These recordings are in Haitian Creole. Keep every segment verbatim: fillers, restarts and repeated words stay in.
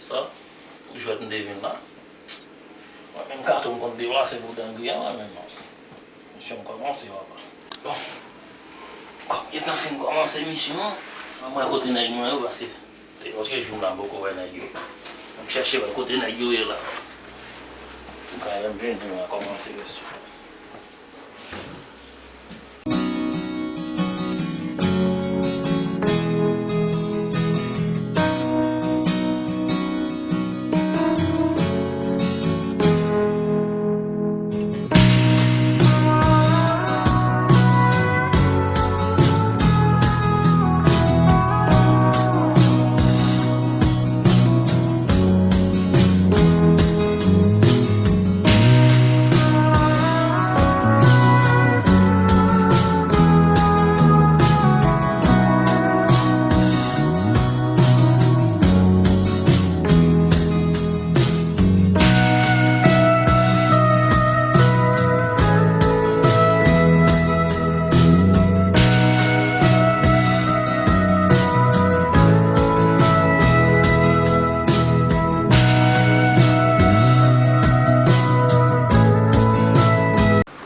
Sa, jwèt m te vin la. Mwen menm katon m konn deplase pou Dangri a, mwen menm. Misyon m kòmanse, papa. Bon, kòm gentan fin kòmanse misyon an, mwen wè kote nèg mwen yo pase. Te lòt jou m la, m poko wè nèg yo. M chèche wè kote nèg yo ye la. Pou ka M V nou a kòmanse rèstou.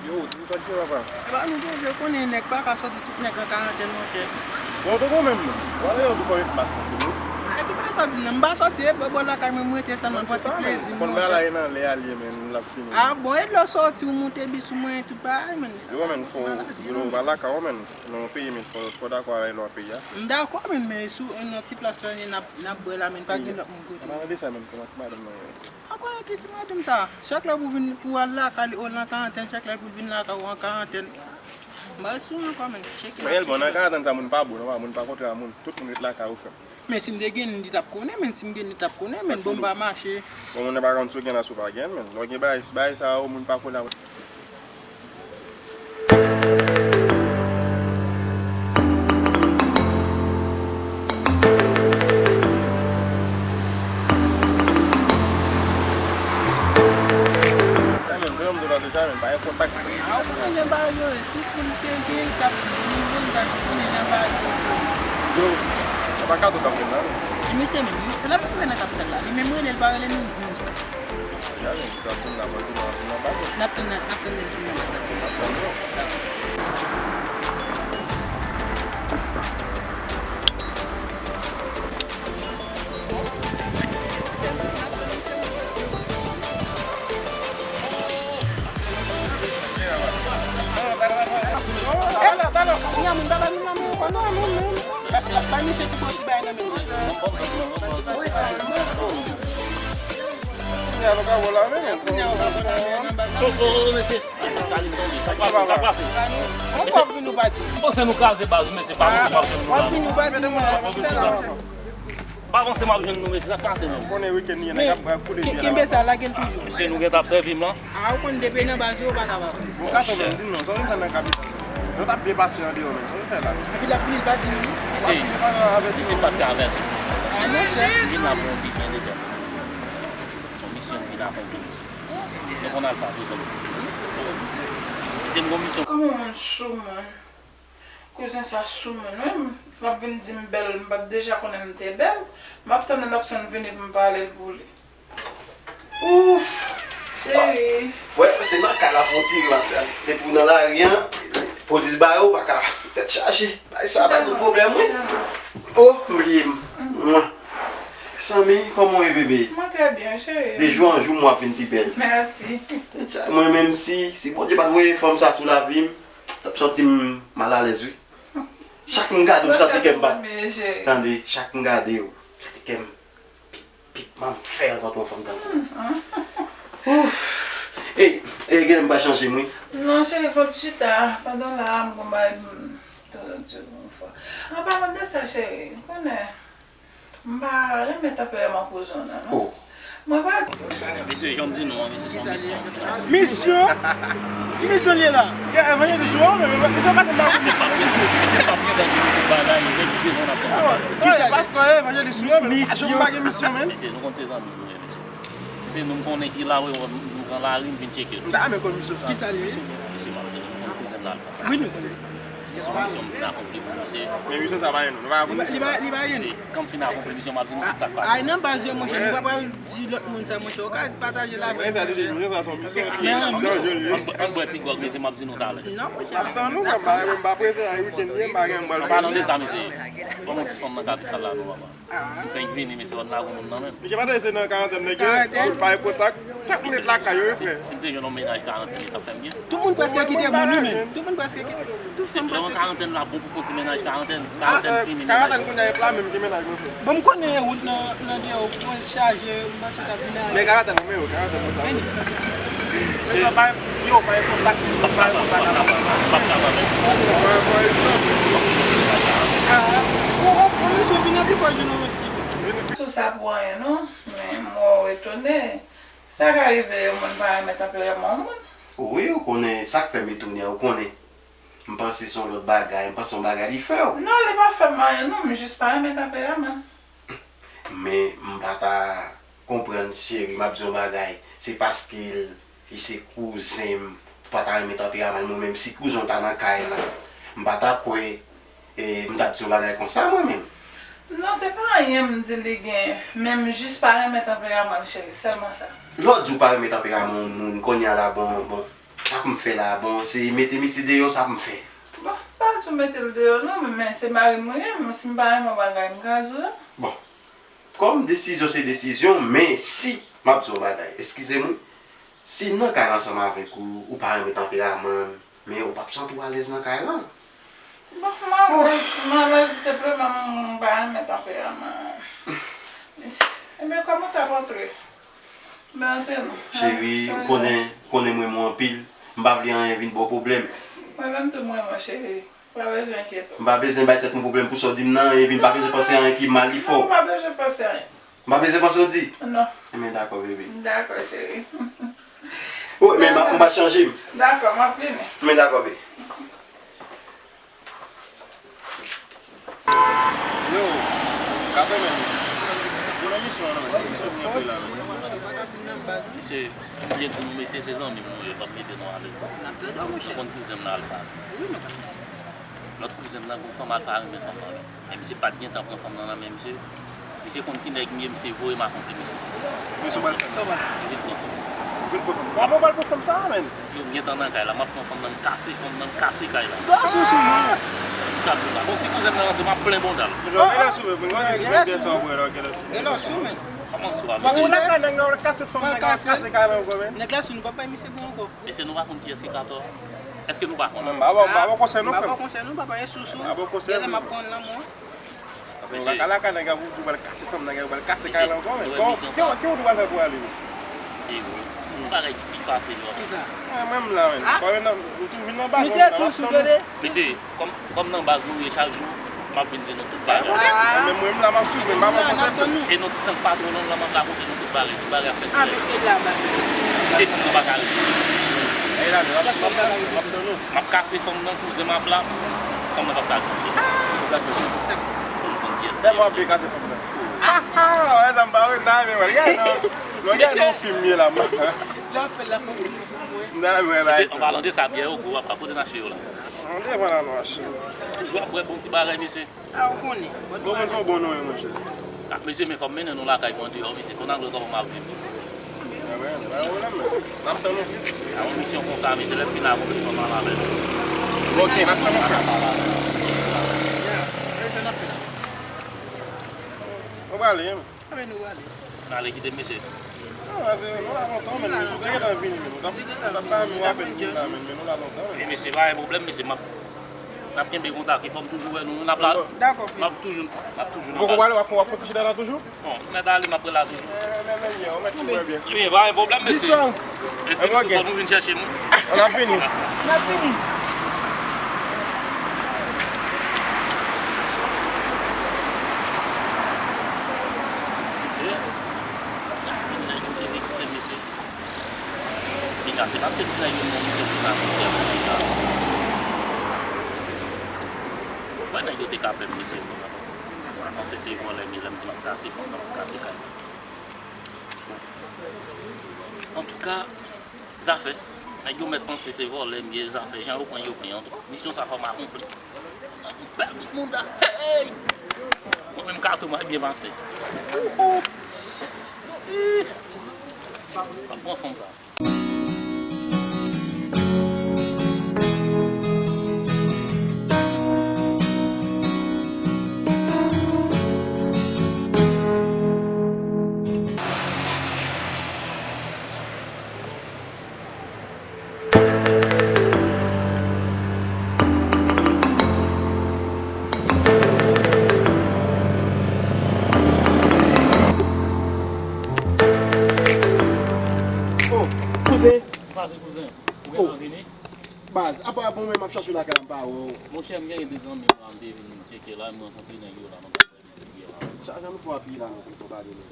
Yo, di sa k gen, papa. Ba nou te vle konnen nèg pa ka sòti, tout nèg an karantèn, monchè. Bon, tonton menm, wale yon tou fò met mas nan tou. A, ki pa sòti nan, m pa sòti, e bò, bò lakay mwen, mwen rete sèlman, pran ti plezi m, monchè. Konn bagay la e nan lè a l ye, men, l ap fini. A, bon, e lè w sòti, ou moute bis ou, mwen, tout bagay, men, sa. Yo, men, fò, yo, pa lakay ou, men, nan yon peyi, men, fò, fò dakò avè lwa peyi a. M dakò, men, men, sou, nan ti plas la, n ap, n ap bwè la, men, pa gen lòt moun kote. Nan de sa, men, kòman ti madanm nan ye? A konnen ki ti madanm sa? Chak lè pou vin, pou al lakay li, o l an karantèn, chak lè pou vin lakay ou an karantèn. M pa sou ankò, men. Tcheke. Reyèlman, nan karantèn sa, moun pa bon, non, moun pa kontre a moun. Tout moun ret lakay ou, frè m. Men si m te gen, li t ap konnen, men si m gen, li t ap konnen, men bon, m pa mache. Bon, moun nan pa konn si w gen la, si w pa gen, men. Lè w gen bagay, bagay sa yo, moun pa konn la. Sa menm, jan m di w la deja, men, pa gen kontak. A, ou konnen jan bagay yo ye, si pou l te gen, l t ap, si l te gen, l t ap konnen jan bagay yo ye. Yo, se pa kato k ap jwenn la, non? Li misye menm, wi. Se la pou l nan kapital la. Li menm rele, l pa rele nou, di nou sa. Gade, sa pou n ap di nan, nan baz la. N ap tann, n ap tann li vin nan baz la. Dakò. Koko, mesye. Sa pase, sa pase. Mesye, m panse nou kraze baz, mesye, pa panse m ap jwenn nou la. Pa panse m ap jwenn nou, mesye, sa k pase menm? Konnen wikenn li ye, nèg ap koule byen la. Kenbe sa, lage l toujou. Mesye, nou gentan ap sèvi m lan. A, ou konn depi nan baz yo, ou pa kapab. Bon, kato menm, di m non, sa w vin fè nan kapital? Yo t ap byen pase andeyò menm, sa w vin fè la? Epi l ap vini, l pa di m non. Mesye, mesye pa t ka avèti nou. A, monchè. Vin la pou yon bi byen lejè. Se yon misyon m vin akonpli, mesye. Nou konn al pa bezwen. Mesye, m gon misyon. Kòman moun sou moun? Kouzen sa sou moun, wi. M ap vin di m bèl, m pa t deja konnen m te bèl. M ap tann Nokson vini pou m pale l pou li. Ouf! Cheri. Wè, se nan kay la pou w tire, paske depi w nan lari a, polis ba yo, w pa ka tèt chaje. Bay sa ba nou pwoblèm, wi. O, m bliye m. Mwen. Sanmi, kòman w ye, bebe? Mwen trè byen, cheri. De jou an jou, m w ap vin pi bèl. Mèsi. Tèt chaje. Mwen menm, si, si Bondye pa t voye fanm sa sou lavi m, t ap santi m malalèz, wi. Chak m gade w, m santi kè m bat. Tande, chak m gade w, m santi kè m pip, pip, m ap fè rankontre yon fanm tankou w. Ouf! Ey, ey, genlè m pral chanje m, wi. Non, cheri, fò w chita. Pandan la, m gon bagay pou m di w yon fwa. An palan de sa, cheri, konnen, m pa renmen tanperèman kouzen w nan, non. Oh. Mwen pa. Mesye, jan m di nou an, mesye, se yon misyon. Misyon? Ki misyon l ye la? Evanjelis ou an, men misyon pa nan misyon. Mesye, pa plen, mesye, pa plen dan tout bagay, nèg ki bezwen n ap fè. Sa se pastè, evanjelis ou an, men misyon pa gen misyon, men. Mesye, nou konn se zanmi nou ye, mesye. Se nou m konnen ki la, wi, nou pran lari, m vin tcheke nou. M ta renmen konn misyon sa. Ki sa l ye? Mesye, m ap di nou, nou konn kouzen m la, Alfa. Wi, nou konn misyon. Se yon misyon m vin akonpli pou misye. Men misyon sa pa gen non, nou pa akonpli misyon sa. Li pa gen non. Kan m fin akonpli misyon, m ap di nou tout sa k pase. Ay nan baz yo, monchè, nou pa pral di lòt moun sa, monchè. Ou ka pataje l avè nou, monchè. Mwen sa deja, mwen sa se yon misyon. Ann bwè ti gwòg, mesye, m ap di nou talè. Non, monchè. Tann nou, m pa, m pa prese, a weekend ye, m pa gen, m pral. An palan de sa, mesye, ban m yon ti fanm nan kapital la non, papa. M fenk vini, mesye, pa t lagon moun nan menm. Misye pa tande se nan karantèn nèg yo ye, pa gen kontak. Chak moun ret lakay yo, wi, frè. Si m te jwenn yon mennaj karantèn, li t ap fè m byen. Tout moun prèske kite moun, wi, men. Tout moun prèske kite. Tout fanm prèske kite. Lè w an karantèn la, bon pou fon ti mennaj karantèn. Karantèn fini, mennaj. Karantèn kounye a e pla menm ki mennaj mwen fè. Bon, m konnen wout nan, nan deyò, pwen chaje, m panse t ap vin a. Men karantèn, men yo, karantèn, men sa. Vini. Se pa, yo, pa gen kontak, pa gen kontak. M p ap kapab, m p ap kapab. Ah, ou, ou, ou, misye vin anpil fwa jwenn yon ti fanm. Sou sa pou anyen, non. Men, m wè w etone. Sa ka rive yon moun pa renmen tanperaman yon moun. Wi, ou konnen, sa k fè m etone a, ou konnen. M panse se yon lòt bagay, m panse se yon bagay li fè w. Non, li pa fè m anyen, non, m jis pa renmen tanperaman l. Men m pa ta konprann, cheri, m ap di yon bagay. Se paske l, li se kouzen m, ou pa ta renmen tanperaman l. Mwen menm, si kouzen w ta nan kay la, m pa ta kwè, e, m t ap di yon bagay konsa, mwen menm. Non, se pa anyen m di li gen, men m jis pa renmen tanperaman l, cheri, sèlman sa. Lè w di w pa renmen tanperaman yon moun, kounye a la, bon, bon, sa pou m fè la, bon, se mete misye deyò, sa pou m fè. Bon, pa di w mete l deyò non, men, men se mari m ou ye, men si m pa renmen yon bagay, m ka di w sa. Bon, kòm desizyon se desizyon, men si, m ap di w yon bagay, eskize m wi, si m nan kay la ansanm avèk ou, ou pa renmen tanperaman m, men ou p ap santi w alèz nan kay la. Bon, m alèz, m alèz, senpleman m pa renmen tanperaman misye. Ebyen, kòman w t ap antre? Ben, antre non. Cheri, ou konnen, ou konnen m renmen w anpil. M pa vle anyen vin ba w pwoblèm. Mwen menm tou m renmen w, cheri. Pa bezwen enkyete w. M pa bezwen bay tèt mwen pwoblèm pou sa w di m nan, epi m pa bezwen panse anyen ki mal, li fò. Non, ou pa bezwen panse anyen. M pa bezwen panse w di? Non. Ebyen, dakò, bebe. Dakò, cheri. Wi, men m ap chanje m. Dakò, m ap vini. Men dakò, bebe. Yo, kafe menm. Yo nan misyon an, non, men. Misyon pou nou fè la, men. Mesye, m byen di nou, mesye, se zanmi m nou ye, pa mete nou alèz. Nou konn kouzen m nan Alfa. Lòt kouzen m nan, gon fanm Alfa renmen fanm nan, wi. Men misye pa t gentan pran fanm nan nan men misye. Misye konn ki nèg m ye, misye voye m akonpli misyon. Men sa w pral fè? Sa w pral fè? M vin pran fanm. Ou vin pran fanm? Kòman w pral pran fanm sa a, menn? Yo, m gentan nan kay la, m ap pran fanm nan, m kase fanm nan, m kase kay la. Gwo sou sou mwen. Misye ap di la. Bon, si kouzen m nan ranse, m ap plen bonda l. Gen lè sou mwen, gen lè sou mwen. Gen lè sou mwen. Kòman sou a, mesye? Ou lakay nèg la, ou kase fanm nèg la, kase kay la ankò, menn. Nèg la sou nou, papa, misye bon ankò. Mesye, nou pa konn kiyès ki Katò? Èske nou pa konn? M pa ba w, m pa ba w konsèy non, frè m. M pa ba w konsèy non, papa, e sou sou. M pa ba w konsèy non. Gen lè m ap pran l nan men w. Paske ou lakay, lakay nèg la, ou pral kase fanm nèg la, ou pral kase kay la ankò, men. Ki, ki ou te pral fè pou ale, menn? Ki ou? Yon bagay ki pi fasil, non. Kisa? Mwen menm la, menn. Kòm nan, ou tou vin nan baz, misye sou sou tande. Mesye, kòm, kòm nan baz nou ye chak jou, m ap vin di nou tout bagay. Mwen menm, mwen menm la, m ap swiv, men m pa ba w konsèy. E nou ti tan pa twò long la, m ap rakonte nou tout bagay, tout bagay ap fèt klè. Kite fanm nan pa ka rete. M ap kase fanm nan, kouzen m ap la, fanm nan p ap ka chanje. Sa k fèt? Pou nou konn kiyès ki. Lè m ap kase fanm nan. Ah, ah, wè sa m pa wè, m ta renmen wè l. Gade non. Non, gade non, fim ye la. M ta renmen wè bagay sa. Mesye, an palan de sa, byè yo gwo, papa, kote n achte yo la? An devan la nou achte yo. Toujou ap bwè bon ti bagay, mesye. Ah, ou konnen. Bon, moun se yon bon non, wi, monchè. Ah, mesye, men fò m mennen nou lakay mwen deyò, mesye. Fò n al wè kòman m ap viv. Ah, wè, pa gen pwoblèm, men. N ap tann ou. A yon misyon konsa, mesye, lè m fin akonpli, fò m al avè nou. Ok, n ap tann ou, frè. Mwen prale, wi. Anben nou prale. N ale kite m, mesye. Non, se, nou la lontan, men, misye, ou te gentan vini, men, ou t ap, ou t ap pa vin, w apèn vin la, men, men nou la lontan, men. E mesye, pa gen pwoblèm, mesye, m ap, n ap kenbe kontak, e fò m toujou wè nou, n ap la. Dakò, frè. M ap toujou, m ap toujou nan baz. Bon, w ap fè yon ti chita la toujou? Bon, m mèt ale, m ap rele la toujou. Eh, men, men, byen, ou mèt tou wè byen. Ebyen, pa gen pwoblèm, mesye. Mesye, se fò nou vin chèche m. N ap vini. N ap vini. Mesye, y ap vin nèg yo te vin kite m, mesye. Piga, se paske m di nèg yo non, misye, piga, misye, piga. Wè, nèg yo te ka pè m, mesye, konsa. Mwen panse se vòlè m ye, lè m di m ap kase fanm nan, m ap kase kay. Antouka, zafè. Nèg yo mèt panse se vòlè m ye, zafè jan yo pran yo pran yo. Misyon sa fò m akonpli. Bèl bout mouda. Hey! Mwen menm kato m ap byen pase. Wouhou! Ih! M ap pran fanm sa. Oh, kouzen. Pase kouzen. Ou gentan vini? Baz, apa bon men m ap chache w lakay la m pa wè w. Monchè, m genyen de zanmi m la, m te vin tcheke la, m rankontre nèg yo la, m ap Sa jan nou fè w ap pile la nan telefòn pa de men.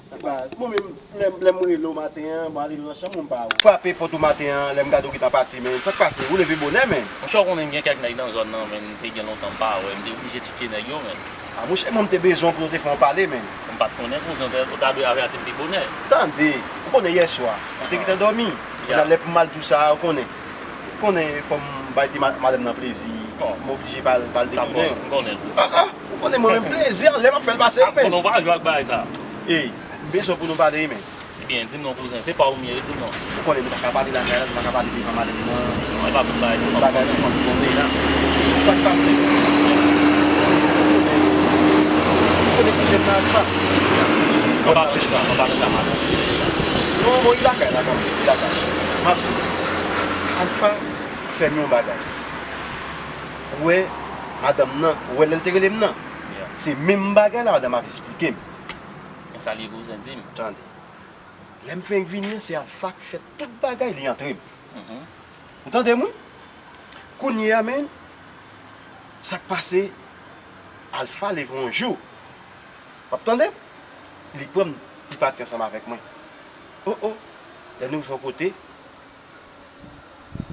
Sa pa, mwen menm, lè, lè m rele w maten an, mwen ale nan chanm ou m pa wè w. Frape pòt ou maten an, lè m gade w gentan pati, men sa k pase? Ou leve bonè, men. Monchè, ou konnen m gen kèk nèg nan zòn nan, men m te gen lontan m pa wè, m te oblije tcheke nèg yo, men. A, monchè, mwen m te bezwen w pou nou te fè yon pale, men. M pa t konnen, kouzen, ou te, ou ta dwe avèti m pi bonè. Tande, ou konnen yè swa, ou te gentan dòmi. Kounye a lè pou m al di w sa, ou konnen. Konnen fò m bay ti ma-, madanm nan plezi. Bon. M oblije ba l, ba l detounen. Sa bon, m konnen l. Ah, ah, ou konnen mwen menm plezi anlè m ap fè l pase wi, men. Konnen w pa jwe ak bagay sa. Ey, m bezwen pou nou pale wi, men. Ebyen, di m non, kouzen, se pa ou m ye, di m non. Ou konnen nou pa ka pale lakay la, nou pa ka pale devan madanm nan. Non, e pa tout bagay devan. Bagay devan m konnen la. Sa k pase? Ou konnen kouzen m nan Alfa. Non, pa nan sa, non, pa nan sa, madanm. Non, bon, li lakay la kanmenm, li lakay. M ap di w. Alfa fè m yon bagay. Ou wè madanm nan, ou wè lè l te rele m nan? Yeah. Se menm bagay la madanm ap esplike m. Men sa l ye kouzen, di m. Tande. Lè m fenk vini an, se Alfa k fè tout bagay, li antre m. Mhm. Ou tande m wi? Kounye a, men, sa k pase, Alfa leve yon jou. W ap tande? Li pran m, li pati ansanm avèk mwen. O, o, lè nou rive yon kote,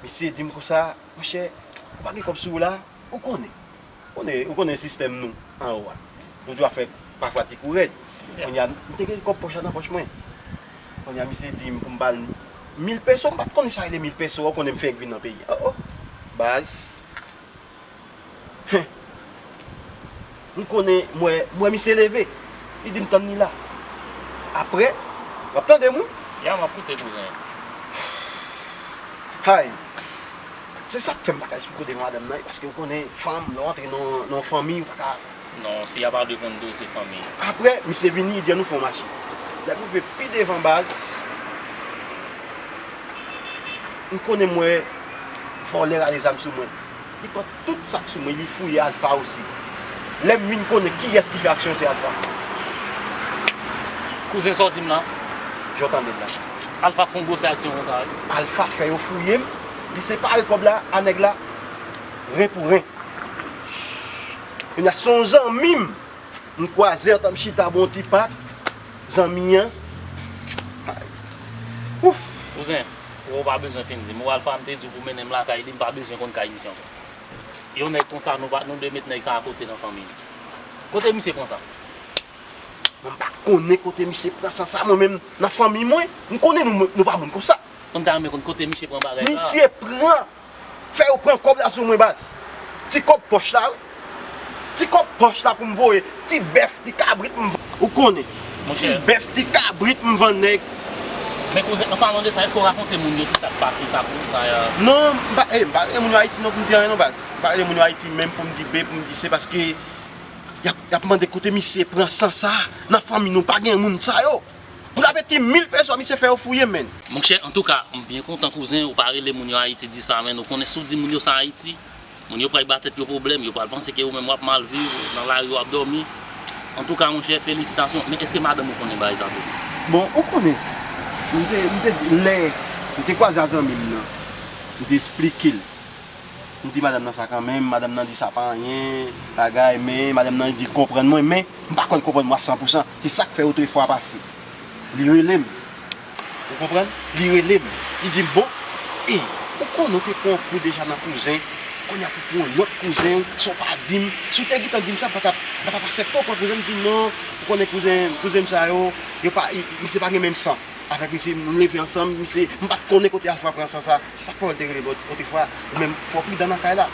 misye di m konsa, monchè, ou pa gen kòb sou ou la? Ou konnen. Konnen, ou konnen sistèm nou anwo a. Nou dwe fè pafwa ti kou rèd. Kounye a, m te gen kòb pòch la nan pòch mwen. Kounye a, misye di m pou m ba l mil peso, m pa t konnen sa rele mil peso, ou konnen m fenk vin nan peyi a. O, o, baz. Hen. M konnen, m wè, m wè misye leve. Li di m tann li la. Apre, w ap tande m wi? Ya, m ap koute, kouzen. Hay. Se sa k fè m pa ka esplike w devan madanm nan, paske w konnen, fanm, lè w antre nan, nan yon fanmi, ou pa ka. Non, fi a pa dwe konn tou, se fanmi. Apre, misye vini, li di an nou fè yon mache. Lè m rive pi devan baz, m konnen m wè vòlè rale zam sou mwen. Li pran tout sa k sou mwen, li fouye Alfa osi. Lè m vin konnen kiyès ki fè aksyon, se Alfa. Kouzen, sa w di m la? Jan w tande l la. Alfa k fè yon gwosè aksyon konsa, wi. Alfa fè yo fouye m, li separe kòb la a nèg la, ren pou ren. Kounye a se yon zanmi m, m kwaze antan m chita bò yon ti pak, zanmi an. Ouf! Kouzen, ou pa bezwen fin di m. Ou Alfa, m te di w pou mennen m lakay li, m pa bezwen konn kay misye ankò. Yon nèg konsa, nou pa, nou dwe met nèg sa akote nan fanmi nou. Kote misye pran sa? Mwen m pa konnen kote misye pran sa, sa mwen menm nan fanmi mwen, m konnen nou, nou pa moun konsa. Mwen ta renmen konn kote misye pran bagay sa. Misye pran, fè yo pran kòb la sou mwen baz. Ti kòb pòch la wi. Ti kòb pòch la pou m voye. Ti bèf, ti kabrit m vann. Ou konnen. Ti bèf, ti kabrit m vann nèg. Men kouzen, an palan de sa, èske w rakonte moun yo tout sa k pase sa pou sa ya? Non, m pa, eh, m pa rele moun yo Ayiti non pou m di anyen non baz. M pa rele moun yo Ayiti menm pou m di B, pou m di C, paske y ap, y ap mande kote misye pran san sa. Nan fanmi nou pa gen moun sa yo. Pou l ap eti mil peso, misye fè yo fouye m, men. Monchè, antouka, m byen kontan kouzen, ou pa rele moun yo Ayiti di sa, men ou konnen si w di moun yo sa Ayiti, moun yo pral ba tèt yo pwoblèm, yo pral panse ke ou menm w ap mal viv nan lari, w ap dòmi. Antouka, monchè, felisitasyon. Men èske madanm ou konnen bagay sa tou? Bon, ou konnen, m te, m te, lè m te kwaze a zanmi m nan, m te esplike l. M di madanm nan sa kanmenm, madanm nan di sa pa anyen, bagay, men madanm nan di l konprann mwen, men m pa kwè l konprann mwen a san pou san. Se sa k fè otrefwa pase. Li rele m. Ou konprann? Li rele m. Li di m, bon, e, ou konnen w te pran yon kou deja nan kouzen, kounye a pou pran yon lòt kouzen, sa w pa di m. Si w te gentan di m sa, m pa t ap, m pa t ap aksepte w pran kouzen. M di non, ou konnen kouzen, kouzen m sa yo, yo pa, misye pa gen menm san. Avèk misye, nou leve ansanm, misye, m pa t konnen kote Alfa pran san sa. Se sa k fè w te rele m otrefwa. Ou menm, fò w pridan nan kay la.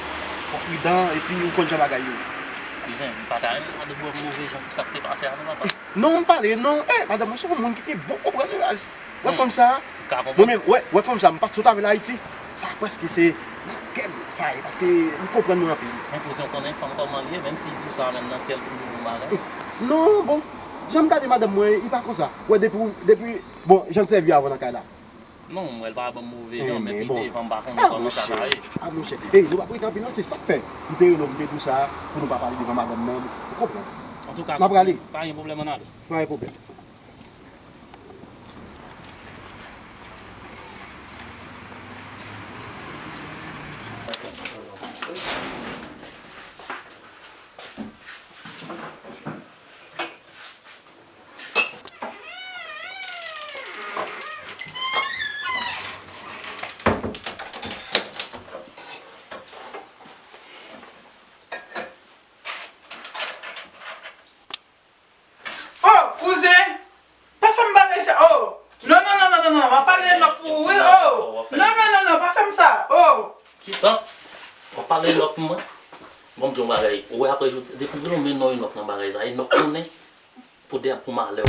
Fò w pridan, epi ou konn jan bagay yo ye. Kouzen, m pa ta renmen gade w move jan pou sa k te pase a non, papa. Non, m pale, non. Eh, madanm mwen se yon moun ki gen bon konprann raz. Wè fanm sa a? Mwen menm, wè, wè fanm sa a, m pa t sot avè l Ayiti. Sa prèske se nan kè m sa ye, paske li konprann mwen anpil. Men kouzen, w konnen fanm kòman l ye, menm si l di w sa menm nan kè l pou l di w bon bagay. Non, bon, jan m gade madanm mwen, li pa konsa. Wè, depi, depi, bon, jan l sèvi avè w nan kay la. Non, m wè l pa ban m move jan, men pi devan m pa konnen kòman sa ta ye. A monchè, ey, nou p ap rete anpil non, se sa k fè m te rele w, m te di w sa pou nou pa pale devan madanm nan, ou konprann. Antouka, n ap prale. Pa gen pwoblèm, ann ale. Pa gen pwoblèm. Oh, kouzen! Pa fè m bagay sa, oh! Non, non, non, non, non, non, m ap pale lòt pou ou, wi, oh! Non, non, non, non, pa fè m sa, oh! Kisa? W ap pale Enòk pou mwen? Bon, m di w yon bagay. Ou wè apre jodi, depi w lonmen non Enòk nan bagay sa, Enòk konnen pou de ap pou malè w.